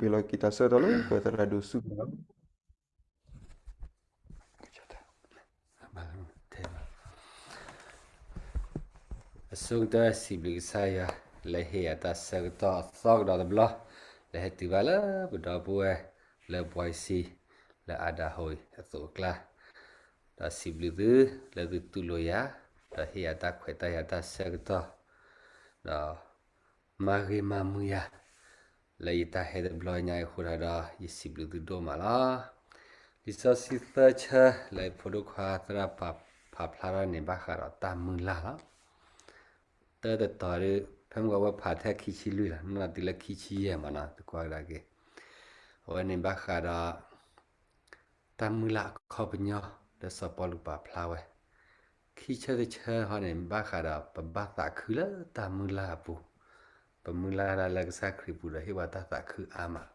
ပ့ၤလီၤက့ၤတၢ်ဆၢကတီၢ်လၢပသရၣ်ဒိၣ်ဆူၣ်န့ၣ်လီၤ. အဆိကတၢၢ်စံးဘျုးကစၢ်ယွၤ လၢဟ့ၣ်ယၤတၢ်ဆၢကတီၢ်အသီကဒီးတဘျီ လၢဟဲတုၤဘၣ်လၢပဒီပုၢ်ဝဲၢ်လၢ Boise လၢ Idaho အံၤအသိးအကျါ, ဒီးစံးဘျုးသုလၢသုတူၢ်လိာ်ယၤ, ဒီးဟ့ၣ်ယၤတၢ်ခွဲးတၢ်ယာ်တၢ်ဆၢကတီၢ်, ဒီး မၤဂ့ၤမၤမုာ်ယၤ လၢယတၢ်ဟဲတဘျီညါအံၤအဃိဒီး ယစံးဘျုးသုဒိၣ်မးလီၤ. လံာ်စီဆှံသၢဆၢလၢဖိဒိၣ်ခွါသရၣ်ပာ်ဖျါထီၣ်န့ၣ် ဘၣ်ဃးဒီးတၢ်မုၢ်လၢ်လီၤ. တၢတတီၤဒုး ဖဲမုၢ်ဂီၤဝဲဖးထဲခံဆံလွံၢ်လီၤ, နီၢ်နီၢ်တုၤလၢခံဆံယဲၢ်မးနီၤ သုကွၢ်ကဒါက့ၤ, အဝဲန့ၣ်ဘၣ်ဃးဒီး တၢ်မုၢ်လၢ်အခီပညီ လၢစီၤပီလူးပာ်ဖျါဝဲ, ခံဆၢတဆၢဟီန့ၣ် ဘၣ်ဃးဒီးပဘၣ်သးခုလၢတၢ်မုၢ်လၢ်အပူၤ, ပမုၢ်လၢ်တၢ်လၢကစၢ်ခရံာ်ပူၤဒီးဟ့ၣ်ပှၤတၢ်သးခုအါမး,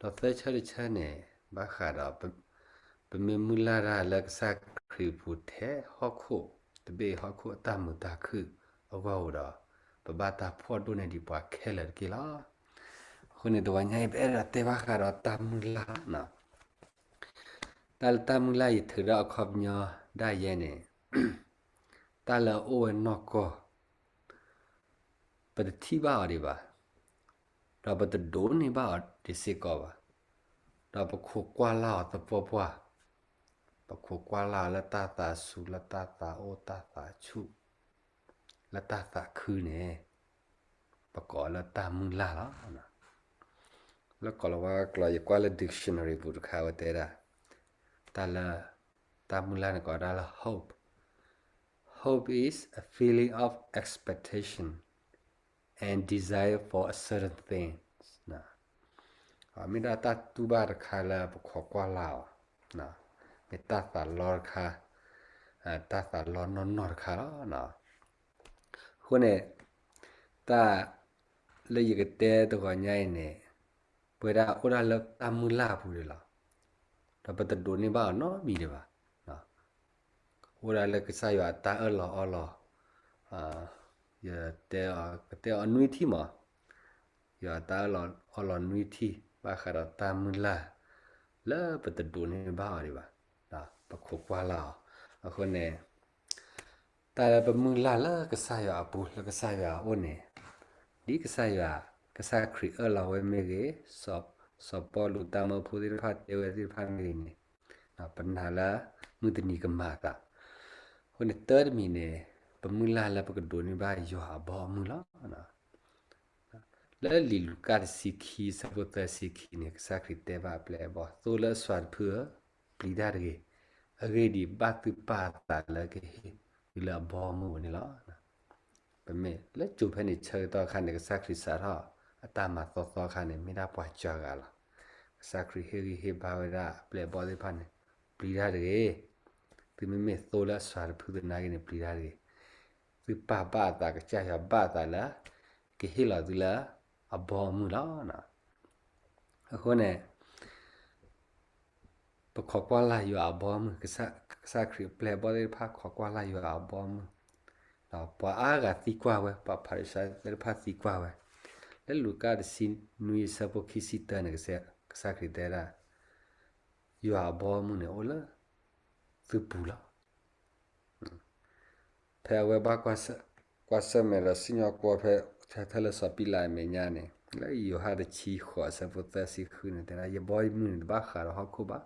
ဒီးသၢဆၢတဆၢန့ၣ် ဘၣ်ဃးဒီး ပမ့ၢ်မုၢ်လၢ်တၢ်လၢကစၢ်ခရံာ်ပူၤထဲဟီၣ်ခိၣ်တဘ့ၣ် ဟီၣ်ခိၣ်အတၢ်မုာ်တၢ်ခုၣ်အဂီၢ်ဧိၤဒီး ပဘၣ်တၢ်ဖှီၣ်ဒိၣ်န့ၢ်ဒံးပှၤခဲလၢာ်တက့ၢ်လီၤ. အဃိန့ၣ် တဝီညါအံၤ ပအဲၣ်ဒိးတဲဘၣ်ဃးဒီးတၢ်မုၢ်လၢ်လီၤ. တၢ်လၢတၢ်မုၢ်လၢ်ယထုးဒီးအခီပညီဒၣ်ယဲန့ၣ် တၢ်လၢအအိၣ်ဝဲနီၢ်ကီၢ် ပတထံၣ်ဘၣ်အီၤဒံးဘၣ်, ဒီးပတဒိးန့ၢ်ဘၣ်အီၤဒံးစ့ၢ်ကီးဘၣ်, ဒီးပခိးကွၢ်လၢ်အီၤသပှၢ်ပှၢ်, ပခိးကွၢ်လၢ်အီၤလၢတၢ်သးစူၤ လၢတၢ်သးအိၣ် တၢ်သးဆူၣ် လၢတၢ်သးခုန့ၣ် ပကိးလၢတၢ်မုၢ်လၢ်လီၤ. လၢကိၤလၤဝါကျိာ် ယကွၢ်လၢ dictionary ပူၤတခါ အဝဲတဲဒၣ် တၢ်လၢ တၢ်မုၢ်လၢ်န့ၣ် ကိးဒၣ်လၢ hope. Hope is a feeling of expectation and desire for a certain thing. မ့ၢ်ဒၣ်တၢ်တူၢ်ဘၣ်တခါလၢပခိးကွၢ်လၢ်အီၤ, မ့ၢ်တၢ်သးလီတခါ, တၢ်သးလီနီၢ်နီၢ်တခါလီၤ. အဃိန့ၣ် တၢ်လၢယကတဲတဂီၤညါအံၤန့ၣ် ပဝဲဒၣ်အိၣ်ဒၣ်လၢတၢ်မုၢ်လၢ်အပူၤန့ၣ်လီၤ. ဒီးပတဒိးန့ၢ်ဘၣ်အီၤနီတမံၤဒံးဘၣ်. အိၣ်ဒၣ်လၢကစၢ်ယွၤအတၢ်အၢၣ်လီၤအီလီၤ, ယတဲအီၤ ကတဲအီၤနွံထံၣ်မး, ယွၤအတၢ်အၢၣ်လီၤအီလီၤနွံထံၣ် ဘၣ်ဃးဒီးတၢ်မုၢ်လၢ် လၢပတဒိးန့ၢ်ဘၣ်အီၤဒံးဘၣ်, ပခိးကွၢ်လၢ်အီၤ. အဃိန့ၣ် တၢ်လၢပမုၢ်လၢ်လၢကစၢ်ယွၤအပူၤ လၢကစၢ်ယွၤအအိၣ်န့ၣ်, ဒ်ကစၢ်ယွၤ, ကစၢ်ခရံာ်အၢၣ်လီၤဝဲမ့ၢ်ဂ့ၤ, စီၤပီလူးတၢ်မၢဖိသ့ၣ်တဖၣ်တဲဝဲသ့ၣ်တဖၣ်မ့ၢ်ဂ့ၤန့ၣ်, ပနာ်လၢမုၢ်တနံၤကမၤအသး. အဃိန့ၣ်တၢ်တမံၤန့ၣ် ပမုၢ်လၢ်လၢပကဒိးန့ၢ်ဘၣ်ယွၤအဘီအမုၢ်လီၤ. လၢလံာ်လူၤကၣ်တဆံခံ အဆၢဖိသၢဆံခံန့ၣ် ကစၢ်ခရံာ်တဲဘၣ်အပျဲၢ်အဘီၣ်, သိလၢအစွၤတဖုဧၢ, ပျံၤတၢ်တဂ့ၤ, အဂ့ၢ်ဒ်အံၤ, ဘၣ်သုပာ်အသးလၢကဟ့ၣ်သုလၢအဘီအမုၢ်အပူၤန့ၣ်လီၤ. ပမ့ၢ်လၢကၠိဖဲန့ၣ်ဆၢကတီၢ်အခါန့ၣ် ကစၢ်ခရံာ်စးထီၣ်အတၢ်မၤသီသီအခါန့ၣ် မ့ၢ်ဒၣ်ပှၤစှၤဂၤလီၤ. ကစၢ်ခရံာ်ဟ့ၣ်ဂံၢ်ဟ့ၣ်ဘါဝဲဒၣ်အပျဲၢ်အဘီၣ်သ့ၣ်တဖၣ်န့ၣ်, ပျံၤတၢ်တဂ့ၤ, သုမ့မ့ၢ်သိလၢအစွၤတဖုသနာ်က့န့ၣ် ပျံၤတၢ်တဂ့ၤ, သုပာ်ဘၣ်အသး ကစၢ်ယွၤဘၣ်အသးလၢ ကဟ့ၣ်လီၤသုလၢအဘီအမုၢ်လီၤ. အဃိန့ၣ် ပခိးကွၢ်လၢ်ယွၤအဘီအမုၢ်, ကစၢ်ခရံာ်အပျဲၢ်အဘီၣ်သ့ၣ်တဖၣ်ခိးကွၢ်လၢ်ယွၤအဘီအမုၢ်, ဒီးပှၤအါဂၤသံကွၢ်ဝဲ, ပှၤဖၤရံၤၡဲသ့ၣ်တဖၣ်သံကွၢ်ဝဲ, လၢလူၤကၣ်တဆံနွံအဆၢဖိခံဆံတၢန့ၣ် ကစၢ်ခရံာ်တဲဒၣ်, ယွၤအဘီအမုၢ်န့ၣ် အိၣ်လၢသုပူၤလီၤ. ဖဲအဝဲဘၣ်ကွၢ်ဆၢၣ်မဲာ်ဒီးစံၣ်ညီၣ်ကွီၢ်ဖဲ ထဲလၢစီၤပံလးအမဲာ်ညါန့ၣ်, လၢယိၤဟၣ်တဆံဃိးအဆၢဖိသၢဆံဃုန့ၣ် တဲဒၣ် ယဘီအမုၢ်န့ၣ် တဘၣ်ဃးဒီးဟီၣ်ခိၣ်ဘၣ်.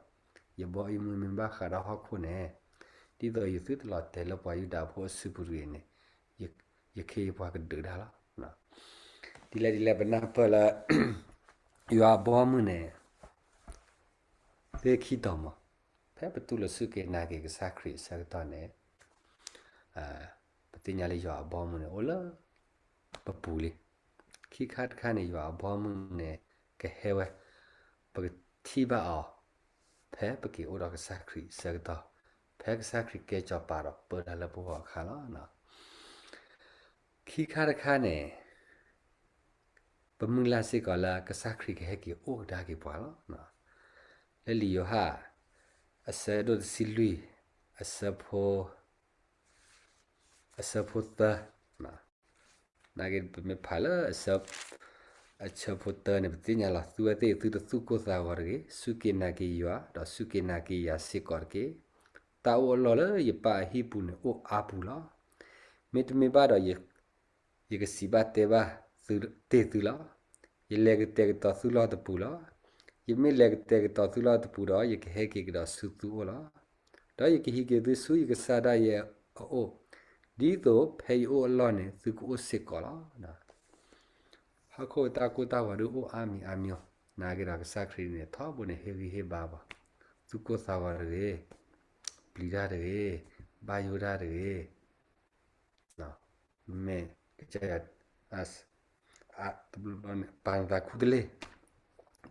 ယဘီအမုၢ်မ့ၢ်ဘၣ်ဃးဒီးဟီၣ်ခိၣ်န့ၣ်, ဒ်သိးယသုတလီၤတဲာ်လၢပှၤယူဒၤဖိအစုပူၤတဂ့ၤန့ၣ်, ယခ့ယပှၤကဒုးတၢ်လီၤ. ဒ်လဲၣ်ဒ်လဲၣ် ပနၢ်ပၢၢ်လၢ ယွၤအဘီအမုၢ်န့ၣ် သ့ခံတီၤမး, ဖဲပတူၢ်လိာ်စူၢ်က့ၤနာ်က့ၤကစၢ်ခရံာ်အဆၢကတီၢ်န့ၣ်, ပသ့ၣ်ညါလၢယွၤအဘီအမုၢ်န့ၣ် အိၣ်လၢပပူၤလံ. ခံခါတခါန့ၣ် ယွၤအဘီအမုၢ်န့ၣ် ကဟဲဝဲ, ပကထံၣ်ဘၣ်အီၤ ဖဲပက့ၤအိၣ်ဒီးကစၢ်ခရံာ်အဆၢကတီၢ်, ဖဲကစၢ်ခရံာ်ကဲစီၤပၤဒီးပၢတၢ်လၢပဂီၢ်အခါလီၤ. ခံခါတခါန့ၣ် ပမုၢ်လၢ်စ့ၢ်ကီးလၢကစၢ်ခရံာ်ကဟဲက့ၤအိၣ်ကဒါက့ၤပှၤလီၤ. လၢလံာ်ယိၤဟၣ် အဆၢဒိၣ်တဆံလွံၢ် အဆၢဖိ အဆၢဖိသၢ, နာ်က့ ပမ့ၢ်ဖးလၢအဆၢ အဆၢဖိတၢန့ၣ် ပသ့ၣ်ညါလီၤ. သုဝဲသ့ၣ်သုတသူၣ်ကိၢ်သးဂီၤတဂ့ၤ, စူၢ်က့ၤနာ်က့ၤယွၤ, ဒီးစူၢ်က့ၤနာ်က့ၤယၤစ့ၢ်ကီးတက့ၢ်. တၢ်အိၣ်အလီၢ်လၢယပၢ်အဟံၣ်ပူၤန့ၣ်အိၣ်အါပူၤလီၤ. မ့တမ့ၢ်ဘၣ်ဒီး ယကစံးဘၣ်တဲဘၣ်တ့ၢ်သုလီၤ. ယလဲၤကတဲာ်ကတီၤသုလီၢ်တပူၤလီၤ. ယမ့ၢ်လဲၤကတဲာ်ကတီၤသုလီၢ်တပူၤဒီး ယကဟဲက့ၤကဒီးဆူသုအိၣ်လီၤ. ဒီးယကဟံးက့ၤသုဆူယကစၢ်ဒၣ်ယဲအအိၣ်, ဒ်သိးဖဲယအိၣ်အလီၢ်န့ၣ် သုကအိၣ်စ့ၢ်ကီးလီၤ. ဟီၣ်ခိၣ်တၢ်ကိၢ်တၢ်ဂီၤဒုးအိၣ်အါမံၤအါမံၤ, နာ်က့ဒီးကစၢ်ခရံာ်န့ၣ် ထီဘိန့ၣ်ဟ့ၣ်ဂံၢ်ဟ့ၣ်ဘါပှၤ, သူၣ်ကိၢ်သးဂီၤတဂ့ၤ, ပျံၤတၢ်တဂ့ၤ, ဘၣ်ယိၣ်တၢ်တဂ့ၤ, မ့ၢ်ကစၢ်ယွၤ ပာ်နသးခူတလ့ၢ်,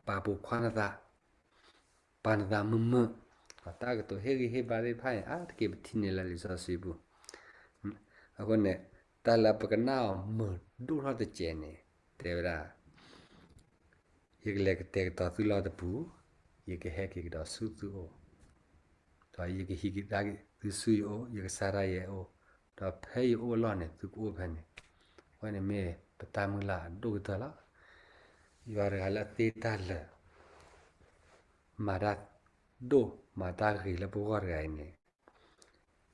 ပာ်ပိာ်ခွါနသး, ပာ်နသးမုာ်မုာ်, တၢ်ကတိၤဟ့ၣ်ဂံၢ်ဟ့ၣ်ဘါသ့ၣ်တဖၣ်န့ၣ် အါတက့ၢ်ပထံၣ်န့ၢ်လၢလံာ်စီဆှံပူၤ. အဃိန့ၣ် တၢ်လၢပကနၣ်အီၤမုာ်ဒိၣ်ထီၣ်တစဲးန့ၣ် တဲဝဲဒၣ် ယကလဲၤကတဲာ်ကတီၤသုလီၢ်တပူၤ, ယကဟဲက့ၤကဒီးဆူသုအိၣ်, ဒီးယကဟံးက့ၤကဒါက့ၤသုဆူယအိၣ်, ယကစၢ်ဒၣ်ယဲအအိၣ်, ဒီးဖဲယအိၣ်အလီၢ်န့ၣ် သုကအိၣ်ဖဲန့ၣ်. အဝဲန့ၣ်မ့ၢ်ပတၢ်မုၢ်လၢ်အဒိၣ်ကတၢၢ်လီၤ. ယွၤတဂၤလၢအသ့တၢ်လၢာ် မၤတၢ်ဒိၣ်မၤတၢ်ဂ့ၤလၢပဂီၢ်တဂၤအံၤန့ၣ်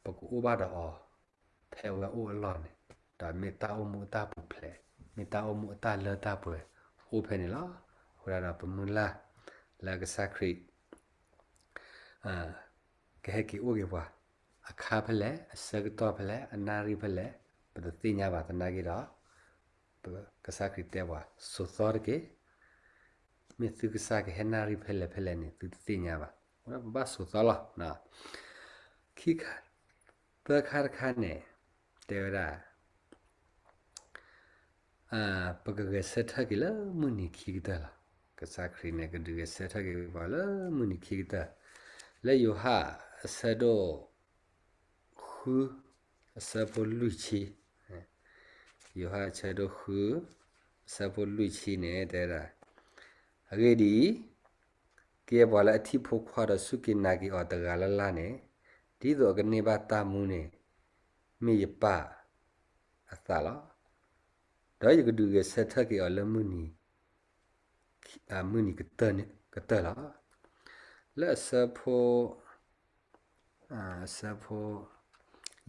ပကအိၣ်ဘၣ်ဒီးအီၤ ဖဲအဝဲအိၣ်အလီၢ်န့ၣ်, ဒီးမ့ၢ်တၢ်အိၣ်မူအတၢ်ပူၤဖျဲး, မ့ၢ်တၢ်အိၣ်မူအတၢ်လၢတၢ်ပှဲၤအိၣ်ဖဲန့ၣ်လီၤ. အဃိသတးဒီးပမုၢ်လၢ်လၢကစၢ်ခရံာ် ကဟဲက့ၤအိၣ်က့ၤပှၤ, အခါဖဲလဲၣ်, အဆၢကတီၢ်ဖဲလဲၣ်, အနၣ်ရံၣ်ဖဲလဲၣ်, ပတသ့ၣ်ညါဘၣ်. သနာ်က့ဒီး ကစၢ်ခရံာ်တဲပှၤ ဆိးသီတက့ၢ်. မ့ၢ်သုကစၢ်ကဟဲနၣ်ရံၣ်ဖဲလဲၣ်ဖဲလဲၣ်န့ၣ် သုတသ့ၣ်ညါဘၣ်. အဃိပဘၣ်ဆိးသီလီၤ. ခံခါ, သၢခါတခါန့ၣ် တဲဝဲဒၣ် ပကဂဲၤဆၢထၢၣ်က့ၤလၢမုၢ်နံၤခံကတၢၢ်လီၤ. ကစၢ်ခရံာ်န့ၣ် ကဒုးဂဲၤဆၢထၢၣ်က့ၤပှၤလၢမုၢ်နံၤခံကတၢၢ်, လၢယိၤဟၣ်အဆၢဒိၣ် ဃု, အဆၢဖိလွံၢ်ဆံ, ယိၤဟၣ်အဆၢဒိၣ်ဃု, အဆၢဖိလွံၢ်ဆံန့ၣ် တဲဝဲဒၣ်, အဂ့ၢ်ဒ်အံၤ, ကယဲၢ်ပှၤလၢအထံၣ်ဖိခွါဒီးစူၢ်က့ၤနာ်က့ၤအီၤတဂၤလၢ်လၢ်န့ၣ်, ဒ်သိးအကန့ၢ်ဘၣ်တၢ်မူန့ၣ်, မ့ၢ်ယပၢ်အသးလီၤ. ဒီးယကဒုးဂဲၤဆၢထၢၣ်က့ၤအီၤလၢမုၢ်နံၤ, မုၢ်နံၤကတၢၢ်လီၤ. လၢအဆၢဖိ အဆၢဖိ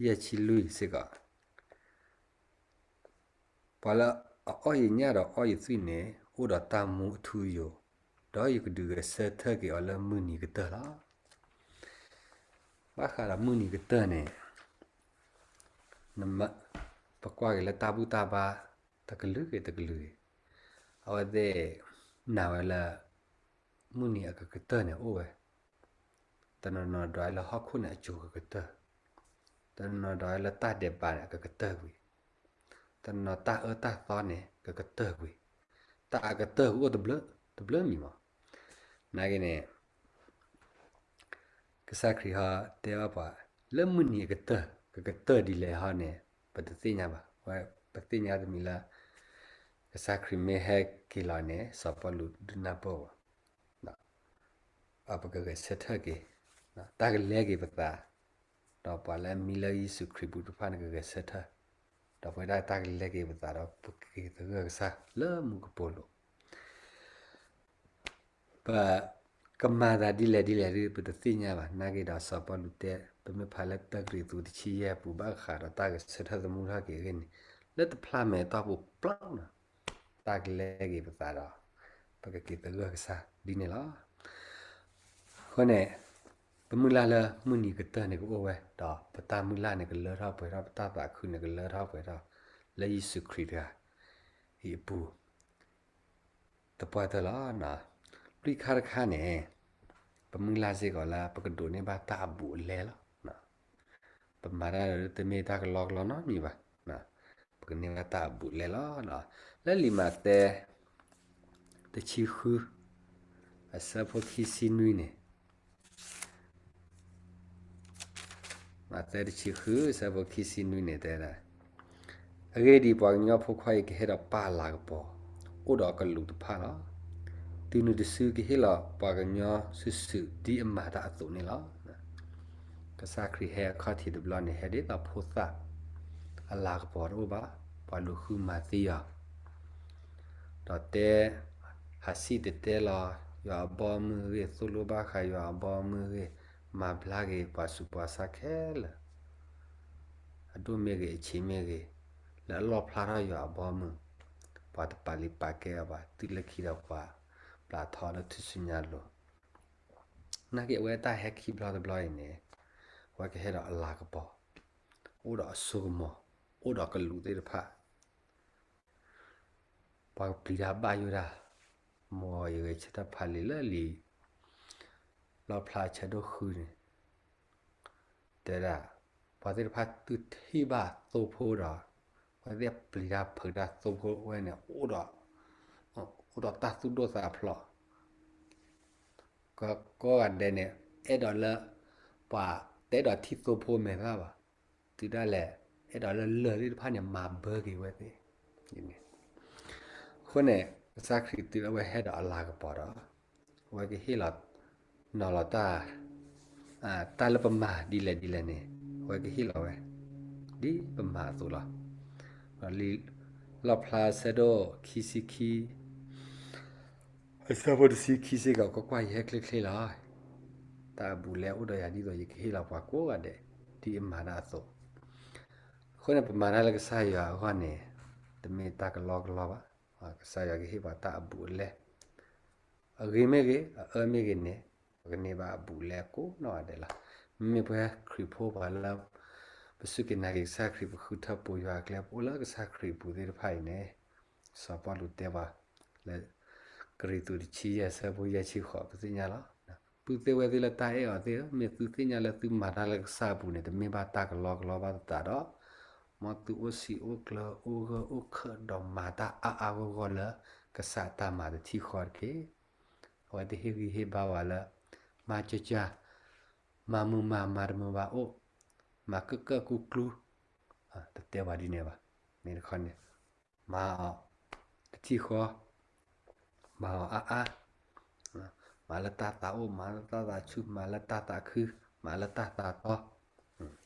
ယဲၢ်ဆံလွံၢ်စ့ၢ်ကီး, ပှၤလၢအအီၣ်ယညၣ်ဒီးအီၣ်ယသွံၣ်န့ၣ် အိၣ်ဒီးတၢ်မူအထူအယိာ်, ဒီးယကဒုးဂဲၤဆၢထၢၣ်က့ၤအီၤလၢမုၢ်နံၤကတၢၢ်လီၤ. ဘၣ်ဃးဒီးမုၢ်နံၤကတၢၢ်န့ၣ် ပကွၢ်က့ၤလၢတၢ်ဘူၣ်တၢ်ဘါ တကလုာ်ဂ့ၤတကလုာ်ဂ့ၤ, အဝဲသ့ၣ်နာ်ဝဲလၢ မုၢ်နံၤအကကတၢၢ်န့ၣ်အိၣ်ဝဲ, တနီၤနီၤဒွးလၢဟီၣ်ခိၣ်န့ၣ်အစိၤကကတၢၢ်, တနီၤနီၤဒွးလၢတၢ်ဒဲးဘးန့ၣ်အကကတၢၢ်ကွံာ်, တနီၤတၢ်အၢတၢ်သီန့ၣ် ကကတၢၢ်ကွံာ်, တၢ်အကတၢၢ်ကအိၣ်တဘျၢ, တဘျၢမံၤမး. နာ်က့န့ၣ် ကစၢ်ခရံာ်ဟီတဲဘၣ်ပှၤ လၢမုၢ်နံၤအကတၢၢ် ကကတၢၢ်ဒ်လဲၣ်ဟီန့ၣ် ပတသ့ၣ်ညါဘၣ်. ဝဲပသ့ၣ်ညါတမံၤလၢ ကစၢ်ခရံာ်မ့ၢ်ဟဲက့ၤလီၤန့ၣ် စီၤပီလူးဒုးနၢ်ပၢၢ်ဝဲ ပကဂဲၤဆၢထၢၣ်က့ၤ, တၢ်ကလဲၤက့ၤပသး, ဒီးပှၤလၢအမံလၢယ့ၣ်ၡူးခရံာ်ပူၤတဖၣ်န့ၣ် ကဂဲၤဆၢထၢၣ်, ဒီးပဝဲဒၣ်တၢ်ကလဲၤက့ၤပသးဒီး ပကက့ၤသဂၢၢ်ကစၢ်လၢမူကပိာ်လိၤ ပကမၤသးဒ်လဲၣ်ဒ်လဲၣ်ဒ် ပတသ့ၣ်ညါဘၣ်. နာ်က့ဒီးစီၤပီလူးတဲ ပမ့ၢ်ဖးလၢတၢကရံၣ်သူးတဆံယဲၢ်အပူၤ ဘၣ်ဃးဒီးတၢ်ဂဲၤဆၢထၢၣ်သမူထီၣ်က့ၤအဂ့ၢ်န့ၣ် လၢတဖျါမဲာ်တီၢ်ပူၤပျီန့ၣ် တၢ်ကလဲၤက့ၤပသးဒီး ပကက့ၤသဂၢၢ်ကစၢ်ဒ်န့ၣ်လီၤ. အဃိန့ၣ် ပမုၢ်လၢ်လၢမုၢ်နံၤကတၢၢ်န့ၣ်ကအိၣ်ဝဲ ဒီးပတၢ်မုၢ်လၢ်န့ၣ်ကလၢထီၣ်ပှဲၤထီၣ် ပတၢ်သးခုန့ၣ်ကလၢထီၣ်ပှဲၤထီၣ် လၢယ့ၣ်ၡူးခရံာ်တဂၤအံၤအပူၤ သပှၢ်တၢၢ်လီၤ. လွံၢ်ခါတခါန့ၣ် ပမုၢ်လၢ်စ့ၢ်ကီးလၢ ပကဒိးန့ၢ်ဘၣ်တၢ်အဘူးအလဲလီၤ. ပမၤတၢ်ဒီးတမ့ၢ်တၢ်ကလီကလီနီတမံၤဘၣ်. ပကန့ၢ်ဘၣ်တၢ်အဘူးအလဲလီၤ. လၢလံာ်မးသဲ တဆံဃု အဆၢဖိခံဆံနွံန့ၣ် မးသဲတဆံဃု အဆၢဖိခံဆံနွံန့ၣ်တဲဒၣ်, အဂ့ၢ်ဒ်အံၤ, ပှၤကညီဖိခွါအံၤကဟဲဒီးပၢ်အလၤကပီၤ, အိၣ်ဒီးအကလူးတဖၣ်လီၤ. တုၤနုၤတစုကဟ့ၣ်လီၤပှၤကညီစုာ်စုာ် ဒ်အမၤတၢ်အသိးန့ၣ်လီၤ. ကစၢ်ခရံာ်ဟဲအခီၣ်ထံးတဘျီန့ၣ် ဟဲဒ်သိးဖိသၣ်, အလၤကပီၤတအိၣ်ဘၣ်, ပှၤလူၤဃုမၤသံအီၤ ဒီးတဲ ဟးစံၣ်တဲၤတဲလီၤ ယွၤအဘီအမုၢ်အဂ့ၢ်, သိၣ်လိဘၣ်ဃးယွၤအဘီအမုၢ်အဂ့ၢ်, မၤဘျါက့ၤပှၤဆူးပှၤဆါခဲလၢာ်, အဒိၣ်မ့ၢ်ဂ့ၤ အဆံးမ့ၢ်ဂ့ၤ, လၢအလီၣ်ဖျါထီၣ်ယွၤအဘီအမုၢ်, ပှၤတပာ်လုၢ်ပာ်ကဲအီၤဘၣ်, တုၤလၢခံဒီးပှၤပျၢ်ထီလၢထူၣ်စုညါအလိၤ, နာ်က့ အဝဲတၢ်ဟဲခံဘျီတဘျီအံၤန့ၣ်, အဝဲကဟဲဒီးအလၤကပီၤ, အိၣ်ဒီးအစိကမီၤ, အိၣ်ဒီးကလူးသ့ၣ်တဖၣ် ပှၤကပျံၤတၢ်ဘၣ်ယိၣ်တၢ်, မ်ယဂဲၤဆၢထၢၣ်ဖးလံာ်လၢလံာ် လီၣ်ဖျါဆၢဒိၣ်ဃုန့ၣ်, တဲဒၣ်, ပှၤသ့ၣ်တဖၣ်တုၤထံၣ်ဘၣ်သိဖိဒီး, ပှၤသ့ၣ်ပျံၤတၢ်ဖုးတၢ်သိဖိဝဲန့ၣ်, အိၣ်ဒီးတၢ်သူၣ်ဒိၣ်သးဖျိး ကိးဂၤဒဲးန့ၣ်, အဲၣ်ဒိးလၢ ပှၤတအဲၣ်ဒိးထံၣ်သိဖိမဲာ်သၣ်ဘၣ်, တုၤဒၣ်လဲာ် အဲၣ်ဒိးလၢလၢၢ်သ့ၣ်တဖၣ်န့ၣ် မၤဘၢက့ၤဝဲသ့ၣ်, အဃိန့ၣ် ကစၢ်ခရံာ်တုၤလၢအဝဲဟဲဒီးအလၤကပီၤဒီး, အဝဲကဟ့ၣ်လီၤ နီၤလီၤတၢ်, တၢ်လၢပမၤဒ်လဲၣ်ဒ်လဲၣ်န့ၣ်, အဝဲကဟ့ၣ်လီၤဝဲ ဒ်ပမၤအသိးလီၤ. လံာ်လီၣ်ဖျါဆၢဒိၣ်ခံဆံခံ အဆၢဖိတဆံခံစ့ၢ်ကီး ကွၢ်ကွၢ် ယဟဲချ့ချ့လီၤ. တၢ်အဘူးအလဲအိၣ်ဒီးယၤဒ်သိးယကဟ့ၣ်လီၤပှၤကိးဂၤဒဲး ဒ်အမၤတၢ်အသိး, အဃိန့ၣ် ပမၤတၢ်လၢကစၢ်ယွၤအဂီၢ်န့ၣ်, တမ့ၢ်တၢ်ကလီကလီဘၣ်. ကစၢ်ယွၤကဟ့ၣ်ပှၤတၢ်အဘူးအလဲ, အဂ့ၤမ့ၢ်ဂ့ၤ အအၢမ့ၢ်ဂ့ၤန့ၣ်, ပကန့ၢ်ဘၣ်အဘူးအလဲကိးနီၢ်ဂၤဒဲးလီၤ. မ့မ့ၢ်ပဝဲခရံာ်ဖိပှၤလၢ ပစူၢ်က့ၤနာ်က့ၤကစၢ်ခရံာ် ပဃုထၢပှဲၤယွၤအကျဲ ပအိၣ်လၢကစၢ်ခရံာ်အပူၤသ့ၣ်တဖၣ်အံၤန့ၣ်, စီၤပီလူးတဲပှၤ လၢ ကရံၣ်သူးတဆံယဲၢ် အဆၢဖိယဲၢ်ဆံဃိး ပသ့ၣ်ညါလီၤ. ပုၢ်သ့ၣ်ဝဲၢ်သ့ၣ်လၢတၢ်အဲၣ်အီၤသ့ၣ်ဧၢ, မ့ၢ်သုသ့ၣ်ညါလၢသုမၤတၢ်လၢကစၢ်အပူၤန့ၣ် တမ့ၢ်ဘၣ်တၢ်ကလီကလီဘၣ်သတးဒီး, မ်သုအိၣ်စံာ်အိၣ်ကျၢၤ အိၣ်ဂၢၢ်အိၣ်ခၢၣ် ဒီးမၤတၢ်အါအါဂီၢ်ဂီၢ်လၢကစၢ်အတၢ်မၤတထံၣ်ဃီတက့ၢ်. အဝဲတဟ့ၣ်ဂံၢ်ဟ့ၣ်ဘါဝဲလၢ မၤကၢကၢ, မၤမုာ်မၤမၤတမုာ်ဘၣ်အိၣ်, မၤကၢကၢကူကျူ, တတဲဝဲဒ်န့ၣ်ဘၣ်. မ့ၢ်တခီန့ၣ် မၤအီၤတထံၣ်ဃီ, မၤအီၤအါအါ, မၤလၢတၢ်သးအိၣ်, မၤလၢတၢ်သးဆူၣ်, မၤလၢတၢ်သးခု, မၤလၢတၢ်သးတီ,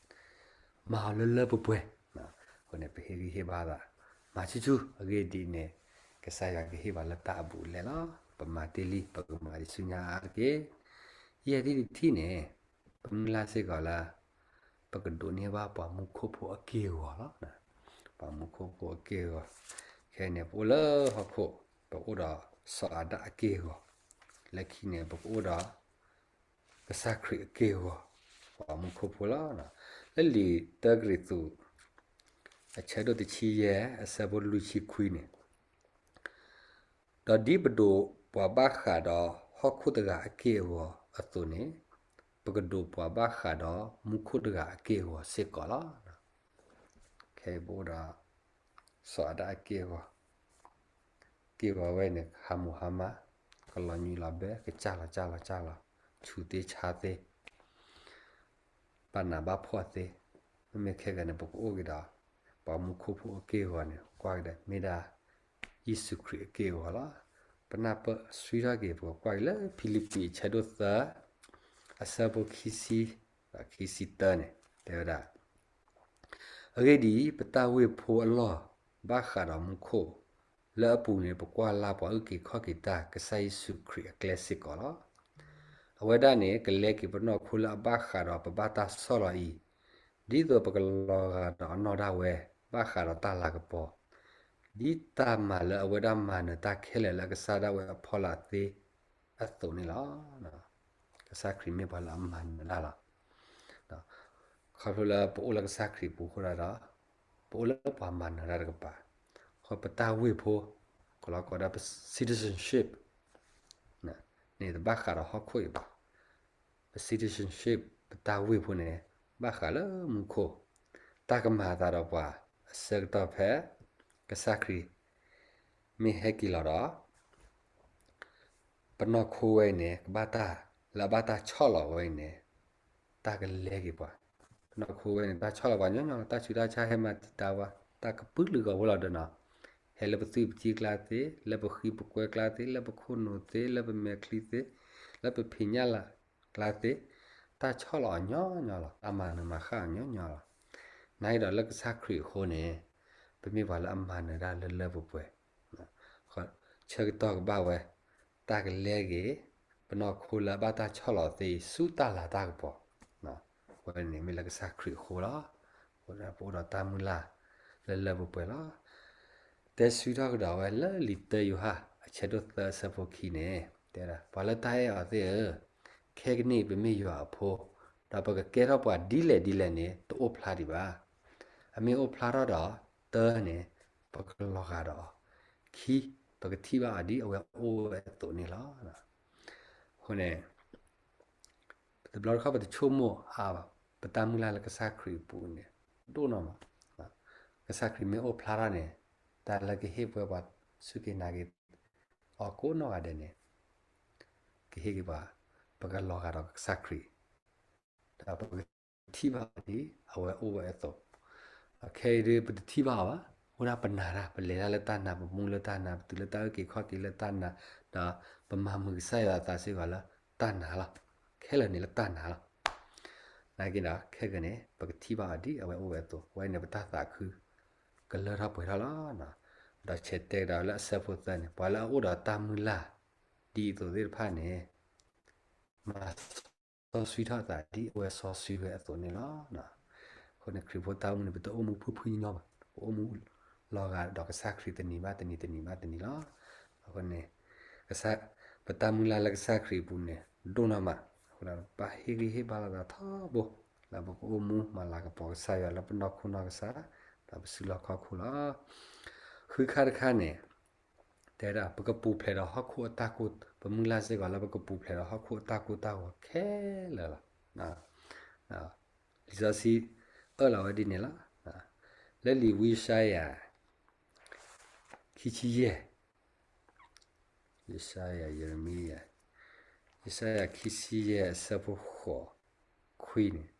မၤအီၤလၢလၢပှဲၤပှဲၤ, အဃိန့ၣ် ပဟ့ၣ်ဂံၢ်ဟ့ၣ်ဘါသး, မၤဆူၣ်ဆူၣ်အဂ့ၢ်ဒ်အံၤန့ၣ်, ကစၢ်ယွၤကဟ့ၣ်ပှၤလၢတၢ်အဘူးအလဲလီၤ. ပမၤတ့ၢ်လံ ပကမၤဒံးဆူညါအါတက့ၢ်. ယဲၢ်ထံၣ်တထံၣ်န့ၣ်, ပမုၢ်လၢ်စ့ၢ်ကီးလၢ ပကဒိးန့ၢ်ဘၣ်ပှၤမူခိၣ်ဖိအက့ၢ်အဂီၤလီၤ. ပှၤမူခိၣ်ဖိအက့ၢ်အဂီၤ, ခဲအံၤန့ၣ် ပအိၣ်လၢဟီၣ်ခိၣ်, ပအိၣ်ဒီးစီၤအၤဒၣ်အက့ၢ်အဂီၤ, လၢခံန့ၣ် ပကအိၣ်ဒီး ကစၢ်ခရံာ်အက့ၢ်အဂီၤ, ပှၤမူခိၣ်ဖိလီၤ. လၢလံာ်တၢကရံၣ်သူး အဆၢဒိၣ်တဆံယဲၢ် အဆၢဖိလွံၢ်ဆံခွံန့ၣ်, ဒီးဒ်ပဒိးပှၤဘၣ်ဃးဒီးဟီၣ်ခိၣ်တဂၤအက့ၢ်အဂီၤအသိးန့ၣ်, ပကဒိးပှၤဘၣ်ဃးဒီးမူခိၣ်တဂၤအက့ၢ်အဂီၤစ့ၢ်ကီးလီၤ. ခဲအံၤပအိၣ်ဒီး စီၤအၤဒၣ်အက့ၢ်အဂီၤ, က့ၢ်အဂီၤဝဲန့ၣ် ဟးမူးဟါမၢ်, ကလီၤညွံးလီၤဘဲ, ကစၢ်လီၤစၢ်လီၤစၢ်လီၤ, ဆူးသ့ဆါသ့ ဘၣ်နးဘၣ်ဖှီၣ်သ့, မ့မ့ၢ်ခဲကနံၣ်န့ၣ် ပကအိၣ်က့ၤဒီး ပှၤမူခိၣ်ဖိအက့ၢ်အဂီၤန့ၣ် ကွၢ်ကဒီး မ့ၢ်ဒၣ် ယ့ၣ်ၡူးခရံာ်အက့ၢ်အဂီၤလီၤ. ပနၢ်ပၢၢ်ဆှံထီၣ်က့ၤ ပကကွၢ်က့ၤလၢဖံလံးပံးအဆၢဒိၣ်သၢ အဆၢဖိခံဆံ ဒီးခံဆံတၢန့ၣ် တဲဝဲဒၣ် အဂ့ၢ်ဒ်အံၤ, ပတၢ်ဝ့ၢ်ဖိအလီၢ် ဘၣ်ဃးဒီးမူခိၣ်, လၢအပူၤန့ၣ် ပကွၢ်လၢ်ပှၤအုၣ်က့ၤခီၣ်က့ၤတၢ် ကစၢ်ယ့ၣ်ၡူးခရံာ်အကျဲစ့ၢ်ကီးလီၤ. အဝဲဒၣ်န့ၣ် ကလဲက့ၤပနီၢ်ခိလၢအဘၣ်ဃးဒီးပဘၣ်တၢ်ဆီၣ်လီၤအံၤ, ဒ်သိးပကလီၤဂာ်ဒီးအနီၢ်ဒၣ်ဝဲ ဘၣ်ဃးဒီးတၢ်လၤကပီၤ, ဒ်တၢ်မၤလၢအဝဲဒၣ်မၤနၢၤတၢ်ခဲလၢာ်လၢအကစၢ်ဒၣ်ဝဲအဖီလာ်သ့အသိးန့ၣ်လီၤ. ကစၢ်ခရံာ်မ့ၢ်ပှၤလၢအမၤနၢၤတၢ်လီၤ. ခီဖျိလၢပအိၣ်လၢကစၢ်ခရံာ်အပူၤအဃိဒီး, ပအိၣ်လၢပှၤမၤနၢၤတၢ်တကပၤ, ဃိပတၢ်ဝ့ၢ်ဖိ, ကလီၤကိးဒၣ်ပ citizenship န့ၣ် တဘၣ်ဃးဒီးဟီၣ်ခိၣ်အံၤဘၣ်. ပ citizenship ပတၢ်ဝ့ၢ်ဖိန့ၣ် ဘၣ်ဃးလၢမူခိၣ်, တၢ်ကမၤအသးဒီးပှၤအဆၢကတီၢ်ဖဲ ကစၢ်ခရံာ် မ့ၢ်ဟဲက့ၤလီၤဒီး ပနီၢ်ခိဝဲအံၤန့ၣ် ကဘၣ်တၢ်လၢအဘၣ်တၢ်ဆီၣ်လီၤဝဲအံၤန့ၣ် တၢ်ကလဲက့ၤပှၤ, ပနီၢ်ခိဝဲန့ၣ် တၢ်ဆီၣ်လီၤပှၤညီညီလီၤ, တၢ်ဆူးတၢ်ဆါဟဲမၤတံာ်တာ်ပှၤ, တၢ်ကပုာ်လုးဂီၤဖိလီၤဒီးနီၤ, ဟဲလၢပသွံၣ်ပထံကျါသ့, လၢပဃံပကွဲကျါသ့, လၢပခိၣ်နူာ်သ့, လၢပမဲာ်ချံသ့, လၢပဖံးညၣ်လၢ်ကျါသ့, တၢ်ဆီၣ်လီၤအီၤညီညီလီၤ, တၢ်မၤနၢၤမၤဃၣ်အီၤညီညီလီၤ. နာ်က့ဒီးလၢကစၢ်ခရံာ်အဃိန့ၣ်, ပမ့ၢ်ပှၤလၢအမၤနၢၤတၢ်လၢလၢပှဲၤပှဲၤ, ဃိ ဆၢကတီၢ်ကဘၣ်ဝဲ, တၢ်ကလဲၤဂ့ၤ, ပနီၢ်ခိလၢအဘၣ်တၢ်ဆီၣ်လီၤသ့ ဆူတၢ်လၤတၢ်ကပီၤ, ဝဲန့ၣ်မ့ၢ်လၢကစၢ်ခရံာ်အဃိလီၤ. အဃိဒၣ်ပအိၣ်ဒီးတၢ်မုၢ်လၢ် လၢလၢပှဲၤပှဲၤလီၤ. တဲဆၢကတီၢ်ကဒီးဝဲလၢလံာ်တၢယိၤဟၣ် အဆၢဒိၣ်သၢအဆၢဖိခံန့ၣ်, တဲဒၣ် ပှၤလၢတၢ်အဲၣ်အီၤသ့ၣ်ဧၢ, ခဲကနံၣ်အံၤပမ့ၢ်ယွၤအဖိ, ဒီးပကကဲထီၣ်ပှၤဒ်လဲၣ်ဒ်လဲၣ်န့ၣ် တအိၣ်ဖျါဒံးဘၣ်. အမ့ၢ်အိၣ်ဖျါထီၣ်ဒီး, တၢန့ၣ်, ပကလီၤဂာ်ဒီးအီၤ, ခံ, ပကထံၣ်ဘၣ်အီၤဒ်အဝဲအိၣ်ဝဲအသိးန့ၣ်လီၤ. အဃိန့ၣ် တဘျီတခီၣ်ပတဆိကမိၣ်အါဘၣ်, ပတၢ်မုၢ်လၢ်လၢကစၢ်ခရံာ်အပူၤန့ၣ် ဒိၣ်နီၢ်မး, ကစၢ်ခရံာ်မ့ၢ်အိၣ်ဖျါထီၣ်န့ၣ်, တၢ်လၢကဟ့ၣ်ပှဲၤပှၤစူၢ်က့ၤနာ်က့ၤအီၤကိးနီၢ်ဂၤဒဲးန့ၣ်, ကဟ့ၣ်က့ၤပှၤ, ပကလီၤဂာ်ဒီးကစၢ်ခရံာ် ဒီးပကထံၣ်ဘၣ်အီၤဒ်အဝဲအိၣ်ဝဲအသိး, ခဲအံၤဒ်ပတထံၣ်ဘၣ်အီၤဘၣ်, အဃိဒၣ်ပနာ်တၢ်, ပလဲၤတၢ်လၢတၢ်နာ်, ပမူလၢတၢ်နာ်, ပတုၤလၢတၢ်အုၣ်က့ၤခီၣ်က့ၤလၢတၢ်နာ်, ဒီးပမၤမုာ်ကစၢ်ယွၤအသးစ့ၢ်ကီးလၢတၢ်နာ်လီၤ. ခဲလၢာ်န့ၣ်လၢတၢ်နာ်လီၤ. နာ်က့ဒီး ခဲကနံၣ်န့ၣ် ပကထံၣ်ဘၣ်အီၤဒ်အဝဲအိၣ်ဝဲအသိး, ဝဲန့ၣ်ပတၢ်သးခု ကလၢထီၣ်ပှဲၤထီၣ်လီၤ. ဒီးဆဲးတဲကဒီးလၢအဆၢဖိသၢန့ၣ်, ပှၤလၢအအိၣ်ဒီးတၢ်မုၢ်လၢ် ဒ်အသိးသ့ၣ်တဖၣ်န့ၣ်, မၤစီဆှံထီၣ်အသးဒ်အဝဲစီဆှံဝဲအသိးန့ၣ်လီၤ. အဃိန့ၣ် ခရံာ်ဖိတၢ်အိၣ်မူန့ၣ် ပတအိၣ်မူဖုၣ်ဖုၣ်ညီညီဘၣ်, ပအိၣ်မူလီၤဂာ်ဒီးကစၢ်ခရံာ်တနံၤဘၣ်တနံၤ တနံၤဘၣ်တနံၤလီၤ. အဃိန့ၣ် ကစၢ်, ပတၢ်မုၢ်လၢ်လၢကစၢ်ခရံာ်အပူၤန့ၣ် ဒိၣ်နီၢ်မး, အဃိဒီးပဘၣ်ဟ့ၣ်ဂံၢ်ဟ့ၣ်ဘါလိာ်သးထီဘိ, လၢပကအိၣ်မူမၤလၤကပီၤကစၢ်ယွၤလၢပနီၢ်ခိနီၢ်ကစၢ်, ဒီးပစုလီၢ်ခီၣ်ခိၣ်လီၤ. ဃုခါတခါန့ၣ်, တဲဒၣ် ပကပူၤဖျဲးဒီးဟီၣ်ခိၣ်အတၢ်ကိၢ်, ပမုၢ်လၢ်စ့ၢ်ကီးလၢပကပူၤဖျဲးဒီးဟီၣ်ခိၣ်အတၢ်ကိၢ်တၢ်ဂီၤခဲလၢာ်လီၤ. လံာ်စီဆှံအၢၣ်လီၤဝဲဒ်န့ၣ်လီၤ. လၢလံာ်ဝံယၡါယၤ ခံဆံယဲၢ်, ယၡါယၤ, ယရမံယၤ, ယၡါယၤခံဆံယဲၢ်အဆၢဖိဃိးခွံန့ၣ်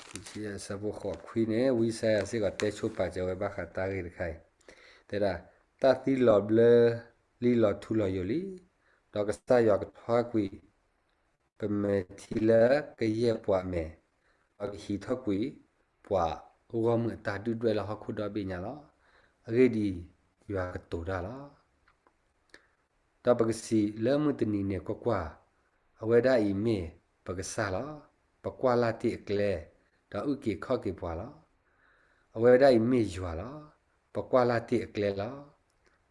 ခံဆံယဲၢ်အဆၢဖိဃိးခွံန့ၣ် ဝံယၡါယၤစ့ၢ်ကီးတဲဆိပာ်စၢၤဝဲဘၣ်ဃးတၢ်ဂ့ၢ်တခါအံၤ, တဲဒၣ်, တၢ်သံလီၤဘျၢလံလီၤထူလီၤယိာ်လံ, ဒီးကစၢ်ယွၤကထွါကွံာ် ပမဲာ်ထံလၢကယဲၢ်ပှၤအမဲာ်, ဒီးကဟံးထီၣ်ကွံာ်ပှၤဂီၢ်မုၢ်အတၢ်ဒုၣ်ဒွဲၣ်လၢဟီၣ်ခိၣ်ဒီဘ့ၣ်ညါလီၤ. အဂ့ၢ်ဒ်အံၤ, ယွၤကတိၤတၢ်လီၤ. ဒီးပကစံးလၢမုၢ်တနံၤန့ၣ်, ကွၢ်ကွၢ်, အဝဲဒၣ်အံၤမ့ၢ်ပကစၢ်လီၤ. ပကွၢ်လၢ်တ့ၢ်အကျဲ, ဒီးအုၣ်က့ၤခီၣ်က့ၤပှၤလီၤ. အဝဲဒၣ်အံၤမ့ၢ်ယွၤလီၤ. ပကွၢ်လၢ်တ့ၢ်အကျဲလီၤ.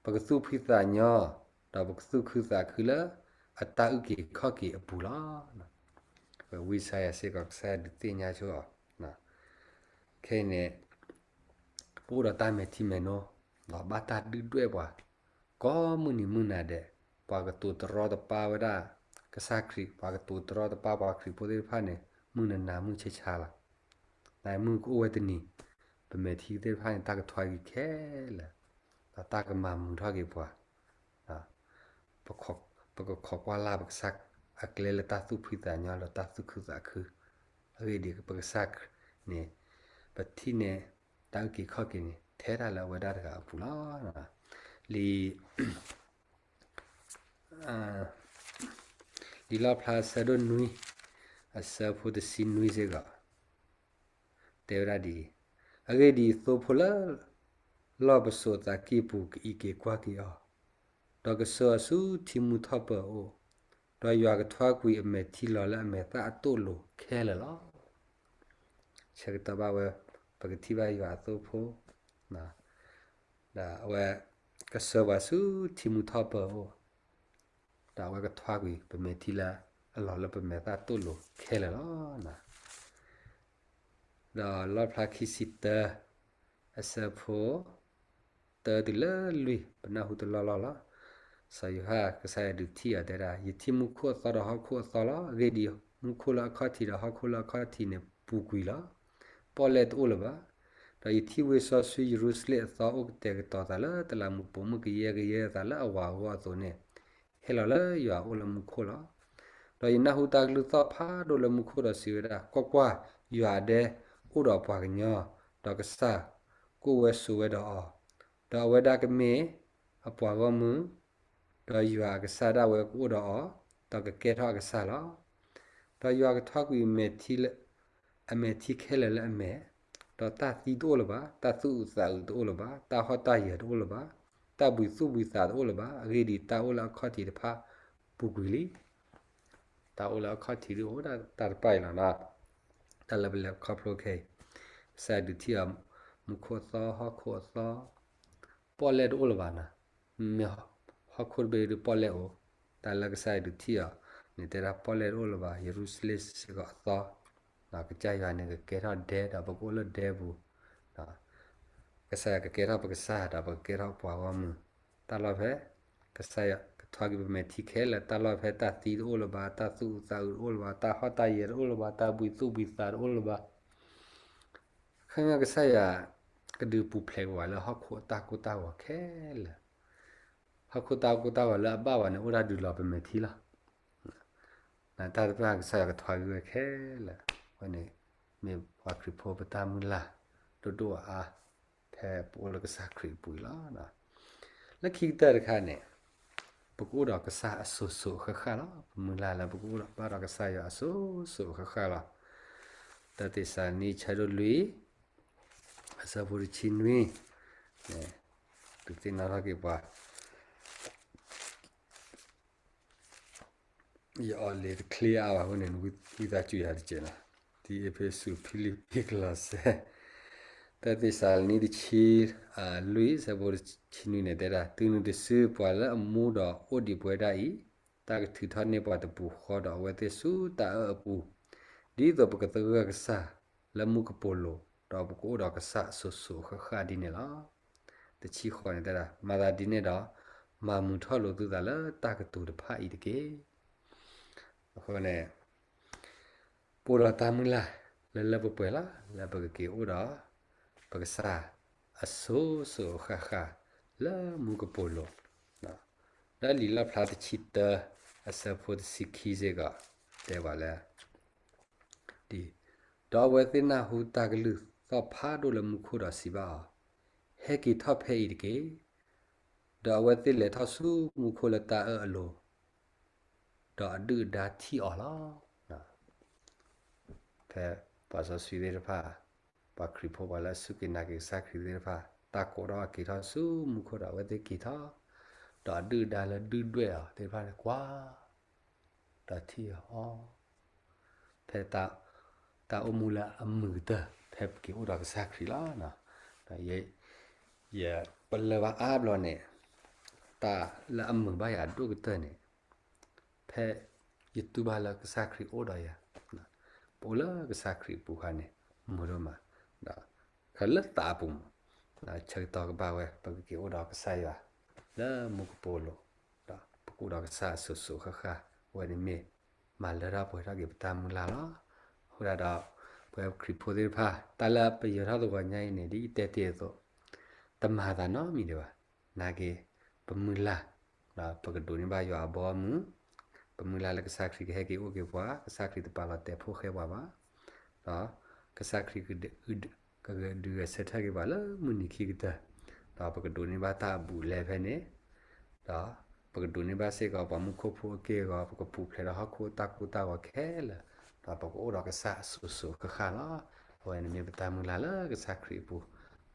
ပကသူၣ်ဖှံသးညီ, ဒီးပကသူၣ်ခုသးခုလၢအတၢ်အုၣ်က့ၤခီၣ်က့ၤအပူၤလီၤ. ဝံယၡါယၤစ့ၢ်ကီး ကစၢ်ယွၤဒုးသ့ၣ်ညါဆိအီၤ, ခဲအံၤန့ၣ် ပအိၣ်ဒီးတၢ်မဲာ်ထံမဲာ်နိ, ဒီးဘၣ်တၢ်ဒုၣ်ဒွဲၣ်ပှၤ ကိးမုၢ်နံၤမုၢ်နၤဒဲး, ပှၤကတိၤတရီတပါဝဲဒၣ်ကစၢ်ခရံာ်, ပှၤကတိၤတရီတပါပှၤခရံာ်ဖိသ့ၣ်တဖၣ်န့ၣ် မုၢ်နၤနၤမုၢ်ဆါဆါလီၤ. နမုၢ်ကအိၣ်ဝဲတနံၤ, ပမဲာ်ထံသ့ၣ်တဖၣ်န့ၣ် တၢ်ကထွါက့ၤခဲလၢာ်, ဒီးတၢ်ကမၤမုာ်ထီၣ်က့ၤပှၤ ပကခိးကွၢ်လၢ်ပကစၢ်အကျဲလၢတၢ်သူၣ်ဖှံသးညီ လၢတၢ်သူၣ်ခုသးခု, အဂ့ၢ်ဒ်အံၤ, ပကစၢ်န့ၣ် ပထံၣ်န့ၢ်တၢ်အုၣ်က့ၤခီၣ်က့ၤန့ၣ် ထဲဒၣ်လၢအဝဲဒၣ်တဂၤအပူၤလီၤ. လံာ် လံာ်လီၣ်ဖျါအဆၢဒိၣ်နွံ အဆၢဖိတဆံနွံစ့ၢ်ကီး တဲဝဲဒၣ်ဒ်အံၤ, အဂ့ၢ်ဒ်အံၤ, သိဖိလၢလီၢ်ပစိာ်သးကံၢ်ပူၤ ကအံးက့ၤကွၢ်က့ၤအီၤ, ဒီးကဆှၢအီၤဆူထံမူထီၣ်ပၢၤအအိၣ်, ဒီးယွၤကထွါကွံာ်အမဲာ်ထံလီၤလၢအမဲာ်သၣ်အသိၣ်လိၤခဲလၢာ်လီၤ. ဆၢကတီၢ်ဘၣ်ဝဲ ပကထံၣ်ဘၣ်ယွၤအသိဖိ ဒီးအဝဲကဆှၢပှၤဆူထံမူထီၣ်ပၢၤအအိၣ်, ဒီးအဝဲကထွါကွံာ်ပမဲာ်ထံလၢအလီၤလၢပမဲာ်သၣ်သိၣ်လိၤခဲလၢာ်လီၤ. ဒီးလီၣ်ဖျါခံဆံတၢ အဆၢဖိ တၢတုၤလၢလွံၢ် ပနၢ်ဟူတလီၢ်လီၢ်လီၤ. စီၤယိၤဟၣ်ကစၢ်ယွၤဒုးထံၣ်အီၤတဲဒၣ်, ယထံၣ်မူခိၣ်အသီဒီးဟီၣ်ခိၣ်အသီလီၤ. အဂ့ၢ်ဒ်အံၤ, မူခိၣ်လၢအခီၣ်ထံးဒီးဟီၣ်ခိၣ်လၢအခီၣ်ထံးန့ၣ်ပူၤကွံာ်လီၤ. ပီၣ်လဲၣ်တအိၣ်လၢၤဘၣ်. ဒီးယထံၣ်ဝ့ၢ်စီဆှံယရူၤၡလ့ၣ်အသီအိၣ်ကတဲာ်ကတီၤသးလၢတလးမူးပိာ်မုၣ်ကယဲၢ်ကယဲၢ်အသးလၢအဝၤအဂီၢ်အသိးန့ၣ်, ဟဲလီၤလၢယွၤအအိၣ်လၢမူခိၣ်လီၤ. ဒီးယနၢ်ဟူတၢ်ကလုၢ်သီၣ်ဖးဒိၣ်လၢမူခိၣ်ဒီးစံးဝဲဒၣ်, ကွၢ်ကွၢ်, ယွၤအဒဲအိၣ်ဒီးပှၤကညီ, ဒီးကစၢ်ကိးဝဲစိာ်ဝဲဒီးအီၤ, ဒီးအဝဲဒၣ်ကမ့ၢ်အပှၤဂီၢ်မုၢ်, ဒီးယွၤအကစၢ်ဒၣ်ဝဲကအိၣ်ဒီးအီၤ, ဒီးကကဲထီၣ်အကစၢ်လီၤ. ဒီးယွၤကထွါကွံာ်အမဲာ်ထံခဲလၢာ်လၢအမဲာ်, ဒီးတၢ်သံတအိၣ်လၢၤဘၣ်, တၢ်သူၣ်အုးသးအုးတအိၣ်လၢၤဘၣ်, တၢ်ဟီၣ်တၢ်ယၢၤတအိၣ်လၢၤဘၣ်, တၢ်ဘှံးသူၣ်ဘှံးသးတအိၣ်လၢၤဘၣ်, အဂ့ၢ်ဒ်အံၤ, တၢ်အိၣ်လၢအခီၣ်ထံးတဖၣ်ပူၤကွံာ်လံ. တၢ်အိၣ်လၢအခီၣ်ထံးဒ်အိၣ်ဒၣ်တၢ်တဖၣ်အံၤလီၤနီၤ. တၢ်လၢပလဲၤခီဖျိခဲအံၤ, ကစၢ်ယွၤဒုးထံၣ်အီၤ, မူခိၣ်အသီ, ဟီၣ်ခိၣ်အသီ, ပီၣ်လဲၣ်တအိၣ်လၢၤဘၣ်နီၤ. မ့ၢ်ဟီၣ်ခိၣ်တဘ့ၣ်ဒုးပီၣ်လဲၣ်အိၣ်, တၢ်လၢကစၢ်ယွၤဒုးထံၣ်အီၤန့ၣ် တဲဒၣ်ပီၣ်လဲၣ်တအိၣ်လၢၤဘၣ်, ယရူၤၡလ့ၣ်စ့ၢ်ကီးအသီ, ကစၢ်ယွၤန့ၣ် ကကဲထီၣ်ဒဲ, ဒီးပကအိၣ်လၢဒဲပူၤ, ကစၢ်ယွၤကကဲထီၣ်ပကစၢ်, ဒီးပကကဲထီၣ်ပှၤဂီၢ်မုၢ်, တၢ်လီၢ်ဖဲ ကစၢ်ယွၤကထွါက့ၤပမဲာ်ထံခဲလၢာ်, တၢ်လီၢ်ဖဲတၢ်သံတအိၣ်လၢၤဘၣ်, တၢ်သူၣ်အုးသးအုးတအိၣ်လၢၤဘၣ်, တၢ်ဟီၣ်တၢ်ယၢၤတအိၣ်လၢၤဘၣ်, တၢ်ဘှံးသူၣ်ဘှံးသးတအိၣ်လၢၤဘၣ်. ခဲအံၤကစၢ်ယွၤ ကဒုးပူၤဖျဲးက့ၤပှၤလၢဟီၣ်ခိၣ်အတၢ်ကိၢ်တၢ်ဂီၤခဲလၢာ်, ဟီၣ်ခိၣ်တၢ်ကိၢ်တၢ်ဂီၤလၢအဘၣ်ဝဲန့ၣ် အိၣ်ဒၣ်ဒုးလီၤပမဲာ်ထံလီၤ. တၢ်တဖၣ်ကစၢ်ယွၤကထွါက့ၤဝဲခဲလၢာ်, အဝဲန့ၣ် မ့ၢ်ပှၤခရံာ်ဖိပတၢ်မုၢ်လၢ် ဒိၣ်ဒိၣ်အါအါ, ဖဲပအိၣ်လၢကစၢ်ခရံာ်အပူၤအံၤလီၤ. လၢခံကတၢၢ်တခါန့ၣ်, ပကအိၣ်ဒီးကစၢ်အစိၤစိၤအဃၣ်ဃၣ်လီၤ. ပမုၢ်လၢ်လၢပကအိၣ်ဒီးဘၣ်ဒီးကစၢ်ယွၤအစိၤစိၤအဃၣ်ဃၣ်လီၤ. တၢ်သ့းစၤလနံ ဆၢဒိၣ်လွံၢ်, အဆၢဖိတဆံနွံ, ဒုးသ့ၣ်နီၣ်ထီၣ်က့ၤပှၤ ယအီၣ်လ့ၤတချ့အါဘၣ်အဃိန့ၣ် ဝံသးစူၤယၤတကဲးနီၤ. ဒ်အ့းဖ့းစူး, ဖံလံးပံး, ကလီးစဲ, တၢ်သ့းစၤလနံတဆံလွံၢ် ဆၢဖိတဆံနွံန့ၣ် တဲဒၣ်, တုၤနုၤတစုပှၤလၢအမူဒီးအိၣ်ဒံးပဝဲဒၣ်အံၤ, တၢ်ကထုးထီၣ်န့ၢ်ပှၤတပူၤဃီဒီးအဝဲသ့ၣ်ဆူတၢ်အၢၣ်အပူၤ, ဒ်သိးပကသဂၢၢ်ကစၢ်လၢမူကပိာ်လိၤ, ဒီးပကအိၣ်ဒီးကစၢ်အစိၤစိၤအဃၣ်ဃၣ်ဒ်န့ၣ်လီၤ. တဆံဃိးန့ၣ်တဲဒၣ်, မၤသးဒ်န့ၣ်ဒီး, မၤမုာ်ထီၣ်လိာ်သုသးလၢတၢ်ကတိၤတဖၣ်အံၤတက့ၢ်. အဃိန့ၣ် ပအိၣ်ဒီးတၢ်မုၢ်လၢ်လၢလၢပှဲၤပှဲၤလီၤ, လၢပကက့ၤအိၣ်ဒီး ပကစၢ်အစိၤစိၤအဃၣ်ဃၣ်လၢမူကပိာ်လိၤ, လၢလံာ်လီၣ်ဖျါတဆံတၢ အဆၢဖိတဆံခံစ့ၢ်ကီး တဲပှၤလၢ ဒီးအဝဲသ့ၣ်နၢ်ဟူတၢ်ကလုၢ်သီၣ်ဖးဒိၣ်လၢမူခိၣ်ဒီးစံးဘၣ်အီၤ, ဟဲက့ၤထီၣ်ဖဲအံၤတက့ၢ်. ဒီးအဝဲသ့ၣ်လဲၤထီၣ်ဆူမူခိၣ်လၢတၢ်အၢၣ်အလိၤ, ဒီးအဒုၣ်အဒါထံၣ်အီၤလီၤ. ဖဲပှၤစီဆှံသ့ၣ်တဖၣ်, ပှၤခရံာ်ဖိပှၤလၢအစူၢ်က့ၤနာ်က့ၤကစၢ်ခရံာ်သ့ၣ်တဖၣ်, တၢ်ကိးထီၣ်အက့ၤထီၣ်ဆူမူခိၣ်ဒီးအဝဲသ့ၣ်က့ၤထီၣ်, ဒီးအဒုၣ်အဒါလၢဒုၣ်ဒွဲၣ်အီၤသ့ၣ်တဖၣ်န့ၣ်ကွၢ် ဒီးထံၣ်အီၤ, ဖဲတၢ်အိၣ်မူလၢအမုာ်ကတၢၢ် ဖဲပက့ၤအိၣ်ဒီးကစၢ်ခရံာ်လီၤ. ဒီးယ ယပလၢၢ်ဘၣ်အါဘျီန့ၣ်, တၢ်လၢအမုာ်ဘၣ်ယၤအဒိၣ်ကတၢၢ်န့ၣ်, ဖဲယတူၢ်ဘၣ်လၢကစၢ်ခရံာ်အိၣ်ဒီးယၤ, ပအိၣ်လၢကစၢ်ခရံာ်အပူၤအခါန့ၣ် မုာ်ဒိၣ်မး, ဒီးခဲလၢာ်သးအပူၤမး, ဆၢကတီၢ်ကဘၣ်ဝဲ ပကက့ၤအိၣ်ဒီးကစၢ်ယွၤ လၢမူကပိာ်လိၤ, ဒီးပကအိၣ်ဒီးကစၢ်အစိၤစိၤဃၣ်ဃၣ်, အဝဲန့ၣ်မ့ၢ် မၤလၢထီၣ်ပှဲၤထီၣ်က့ၤပတၢ်မုၢ်လၢ်လီၤ. အဃိဒၣ်ဒီး ပဝဲခရံာ်ဖိသ့ၣ်တဖၣ် တၢ်လၢပယၢၤထီၣ်သဝီညါအံၤန့ၣ် ဒ်ယတဲတ့ၢ်အသိး, တမၤသးနီတမံၤဒံးဘၣ်. နာ်က့ၤ ပမုၢ်လၢ်, ဒီးပကဒိးန့ၢ်ဘၣ်ယွၤအဘီအမုၢ်, ပမုၢ်လၢ်လၢကစၢ်ခရံာ်ကဟဲက့ၤအိၣ်က့ၤပှၤ, ကစၢ်ခရံာ်တပာ်လီၤတဲာ်ဖိၣ်ဃဲပှၤဘၣ်, ဒီးကစၢ်ခရံာ် ကဒုးဂဲၤဆၢထၢၣ်က့ၤပှၤလၢမုၢ်နံၤခံကတၢၢ်, ဒီးပကဒိးန့ၢ်ဘၣ်တၢ်အဘူးအလဲဖဲန့ၣ်, ဒီးပကဒိးန့ၢ်ဘၣ်စ့ၢ်ကီးပှၤမူခိၣ်ဖိအက့ၢအဂီၤ, ပကပူၤဖျဲးဒီးဟီၣ်ခိၣ်တၢ်ကိၢ်တၢ်ဂီၤခဲလၢာ်, ဒီးပကအိၣ်ဒီးကစၢ်အစိၤစိၤဃၣ်ဃၣ်လီၤ. အဝဲန့ၣ်မ့ၢ်ပတၢ်မုၢ်လၢ်လၢကစၢ်ခရံာ်အပူၤ,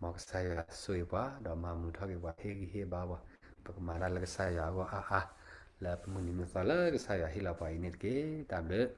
မ်ကစၢ်ယွၤဆိၣ်ဂ့ၤပှၤ, ဒီးမၤမုာ်ထီၣ်က့ၤပှၤ, ဟ့ၣ်ဂံၢ်ဟ့ၣ်ဘါပှၤ, ပကမၤတၢ်လၢကစၢ်ယွၤအဂီၢ်အါအါ, လၢပမုၢ်နံၤမုၢ်သီလၢကစၢ်ယွၤဟ့ၣ်လီၤပှၤအံၤန့ၣ်တက့ၢ်. တၢ်ဘျုး